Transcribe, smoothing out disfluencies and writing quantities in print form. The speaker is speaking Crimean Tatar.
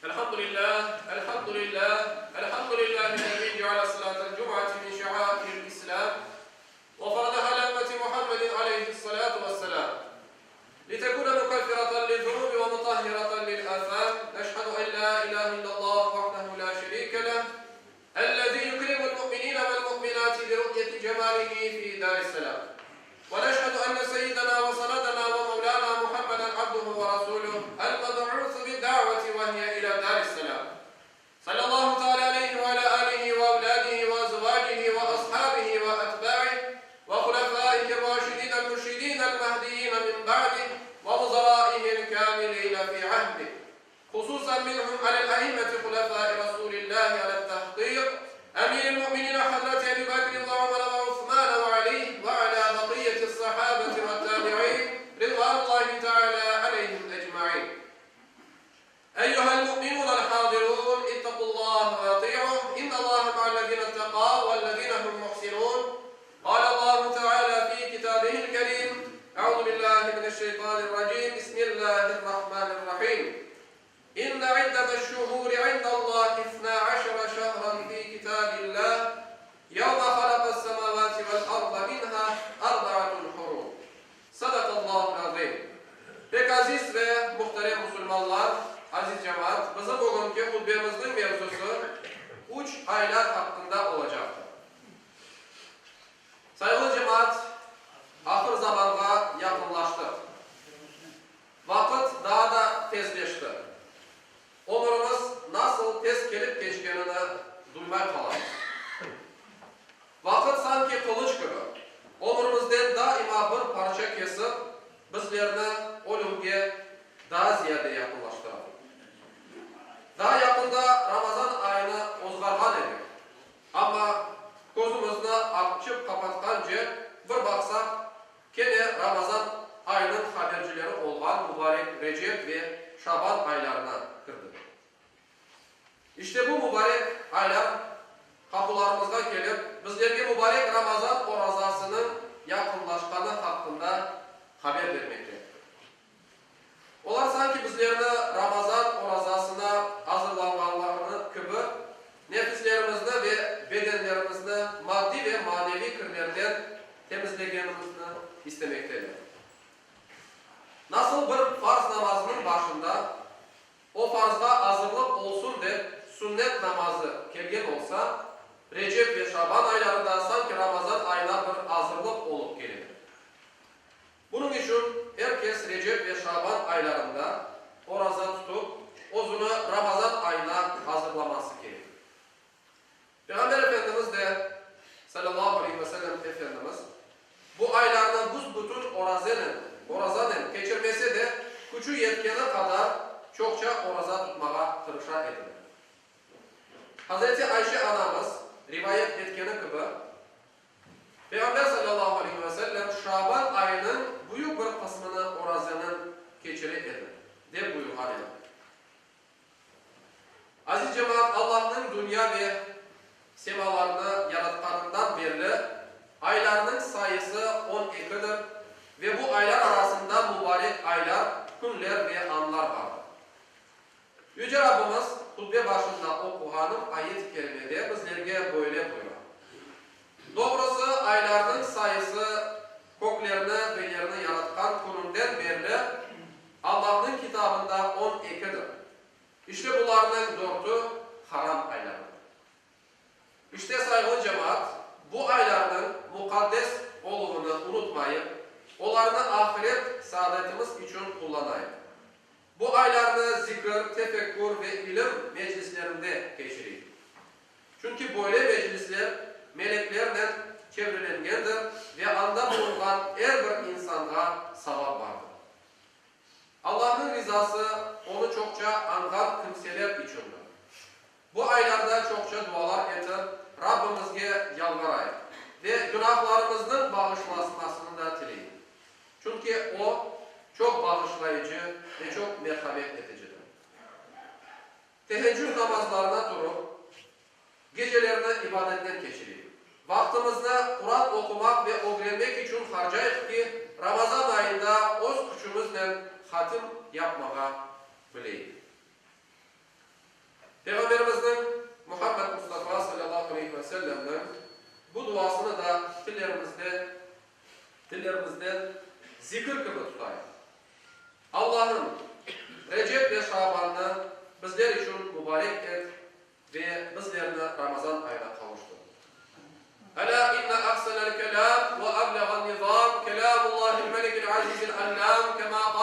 Elhamdülillah, elhamdülillah, elhamdülillahi'l-lezî ceale salâtel cum'ati min şe'airil İslâm ve faradaha alâ ümmeti Muhammedin aleyhissalâtu vesselâm litekûne mukeffiratan liz-zunûbi ve mutahhiratan lil-âsâm. Neşhedü en lâ ilâhe illallah vahdehu lâ şerîke leh, ellezî yukrimul mu'minîne vel-mu'minâti bi-ru'yeti cemâlihi fî dâris-selâm. Ve neşhedü enne seyyidena ve senedena ve mevlâna Muhammeden abduhu ve rasûluh, el-meb'ûsu bid-da'veti ve hiye ilâ dâris-selâm. Sallallahu teâlâ aleyhi ve alâ âlihi ve evlâdihi ve ezvâcihi ve ashâbihi ve etbâih ve hulefâihir-râşidînel-mürşidînel-mehdiyîne min ba'dih ve vuzarâihil-kâmilîne fî ahdih, hususan minhum alel-a'immeti hulefâi Rasûlillâhi alel-tehkîk, emîril-mu'minîne hazreti Ebî Bekrin ve Ömer ve Usmâne ve Alî ve alâ baqiyyeti's-sahâbeti ve't-tâbi'în ridvânullâhi teâlâ aleyhim ecmaîn. Eyyühel-mu'minûnel-hâzirûn, ittaqullâhe ve ati'uh, innallâhe ma'allezîne-ittekav vellezîne hum muhsinûn. Kâlellâhu teâlâ fî kitâbihil-kerîm, Eûzü billâhi mineşşeytânirracîm, Bismillâhirrahmânirrahîm. İnne iddeteş-şuhûri indallâhi isnâ aşere şehran fî kitâbillâh, yevme halaqas-semâvâti vel-arda minhâ erbaatun hurum. Sadaqallâhul-azîm. Pek aziz ve muhterem musulmanlar, aziz cemaat, bizim bugünki hutbemizniñ mevzusı üç aylar haqqında olacaqtır. Sayğılı cemaat, ahır zamanğa yaqınlaştıq. Vaqıt daa da tezleşti. Ömürimiz nasıl tez kelip keçkenini duymay qalamız. Vaqıt sanki qılıç kibi, ömürimizden daima bir parça kesip, bizlerni ölümge daa ziyade yaqınlaştıra. Daa yaqında Ramazan ayını ozğarğan edik. Amma közümizni açıp qapatqance, bir baqsaq, kene Ramazan ayınıñ habercileri olğan mubarek Recep ve Şaban aylarına kirdik. İşte bu mubarek aylar qapularımızğa kelip, bizlerge mubarek Ramazan orazasınıñ yaqınlaşqanı haqqında haber bermekte. Olar sanki bizlerni Ramazan orazasına azırlanğanlarını kibi, nefislerimizni ve bedenlerimizni maddiy ve maneviy kirlerden temizlegenimizni istemekteler. Nasıl bir farz namazınıñ başında o farzğa azırlıq olsun dep sünnet namazı kelgen olsa, Recep ve Şaban ayları da sanki Ramazan ayına bir azırlıq olıp kele. Bunıñ içün er kes Recep ve Şaban aylarında oraza tutıp, özüni Ramazan ayına azırlaması kerek. Peyğamber Efendimiz de, salâllahu aleyhi ve sellem, Efendimiz, bu aylarnı büs-bütün orazenen, orazanen, keçirmese de, küçü yetkeni qadar çoqça oraza tutmağa tırışa ediler. Hazreti Ayşe anamız rivayet etkeni kibi, Peyğamber salâllahu aleyhi ve sellem Şaban ayınıñ büyük bir qısmını orazenen keçire edi, dep buyurğan edi. Aziz cemaat, Allahnıñ dünya ve semalarnı yaratqanından berli aylarnıñ sayısı on ekidir ve bu aylar arasında mubarek aylar, künler ve anlar bardır. Yüce Rabbimiz hutbe başında oquğanım ayet-i kerimede bizlerge böyle buyura, Doğrusı, aylarnıñ sayısı köklerni ve yerni yaratqan kününden berli Allahnıñ kitabında on ekidir. İşte bularnıñ dörtü haram aylardır. İşte, sayğılı cemaat, bu aylarnıñ muqaddes oluvını unutmayıp, olarnı ahiret saadetimiz içün qullanayıq. Bu aylarnı zikir, tefekkür ve ilim meclislerinde keçireyik. Çünki böyle meclisler meleklernen çevrelengendir ve anda bulunğan er bir insanğa savap bardır. Allahnıñ rizası Onı çoqça añğan kimseler içündir. Bu aylarda çoqça dualar etip, Rabbimizge yalvarayıq ve günahlarımıznıñ bağışlasmasını da tileyik. Çünki O, çoq bağışlayıcı ve çoq merhamet eticidir. Teheccüd namazlarına turıp, gecelerni ibadetnen keçireyik. Vaqtımıznı Quran oqumaq ve ögrenmek içün harcayıq ki, Ramazan ayında öz küçümiznen hatim yapmağa bileyik. Bu duasını da tillerimizde tillerimizden zikir kibi tutayıq. Allahım, Recep ve Şabannı bizler içün mubarek et ve bizlerni Ramazan ayına qavuştır. Elâ inne ahsenel kelâm ve ebleğen nizâm kelâmullâhil melikil azizil allâm kemâ.